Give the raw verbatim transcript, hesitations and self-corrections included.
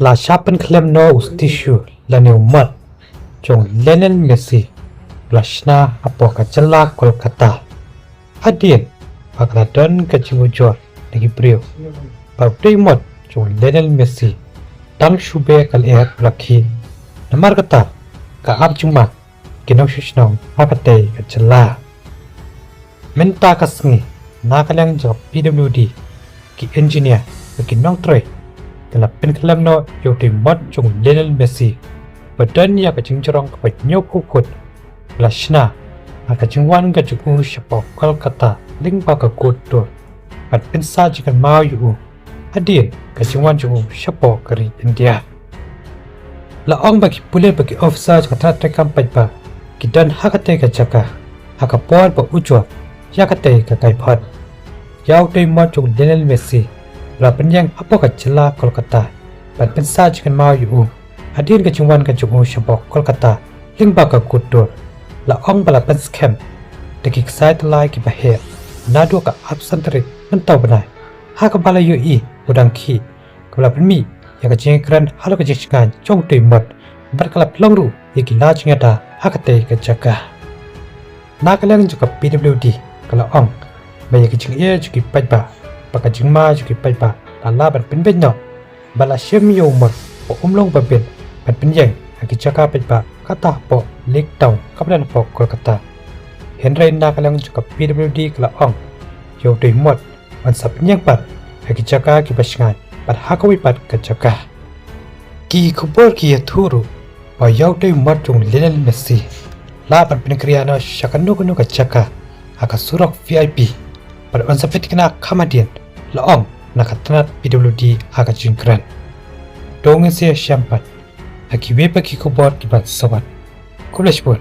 La shah pynkhlem noh u statue lane u mot jong u Lionel Messi ba la shna hapoh ka jylla Kolkata. Hadien ba ka la don ka jingujor na ki briew ba utei u mot jong u Lionel Messi tang shu beh ka lyer ba la khih. Namar kata ka ap jingma ki nongshong shnong ha katei ka jylla. Mynta ka sngi na ka liang jong ka P W D, ki engineer bad ki nongtrei ki la pynkhlem noh ïa utei u mot jong u Lionel Messi ba don ïa ka jingjrong kaba hynñiewphew phut ba la shna ha ka jingwan ka jong u shapoh Kolkata lyngba ka kut dur ban pynsah jingkynmaw ïa u hadien ka jingwan jong u shapoh ka ri India. La ong ba ki pulit bad ki officer jong ka tnat treikam paidbah ki don ha katei ka jaka ha ka por ba ujor ïa katei ka kaiphod. Ïa utei u mot jong u Lionel Messi ba la pynïeng hapoh ka jylla Kolkata ban pynsah jingkynmaw ïa u hadien ka jingwan ka jong u shapoh Kolkata lyngba ka kut dur, la ong ba la pynskhem da ki ksai tyllai kiba heh naduh ka arphew san tarik mynta u bnai, ha kaba la ïohi u dang khih, kaba la pynmih ïa ka jingkren halor ka jingshngaiñ jong utei u mot bad ka la pynlong ruh ïa ki la jingïada ha katei ka jaka. Na ka liang jong ka P W D ka la ong ba ïa ka jingeh jong ki paidbah bad ka jingma jong ki paidbah la lah ban pynbeit noh bad la shim ïa u mot ba um long ba bit ban pynïeng ha ki jaka paidbah kata hapoh Lake Town kaba don hapoh Kolkata. Hynrei na ka liang jong ka P W D ka la ong ïa utei u mot un sa pynïeng pat ha ki jaka kiba shngaiñ bad ha kawei pat ka jaka. Ki khubor ki ïathuh ruh ba ïa utei u mot jong u Lionel Messi lah ban pynkhreh noh sha kano kano ka jaka ha ka surok V I P bad un sa pynthikna kham hadien, la ong na ka tnat P W D ha ka jingkren. To ngin sa ïashem pat ha kiwei pat ki khubor kiban sa wan. Khublei shibun.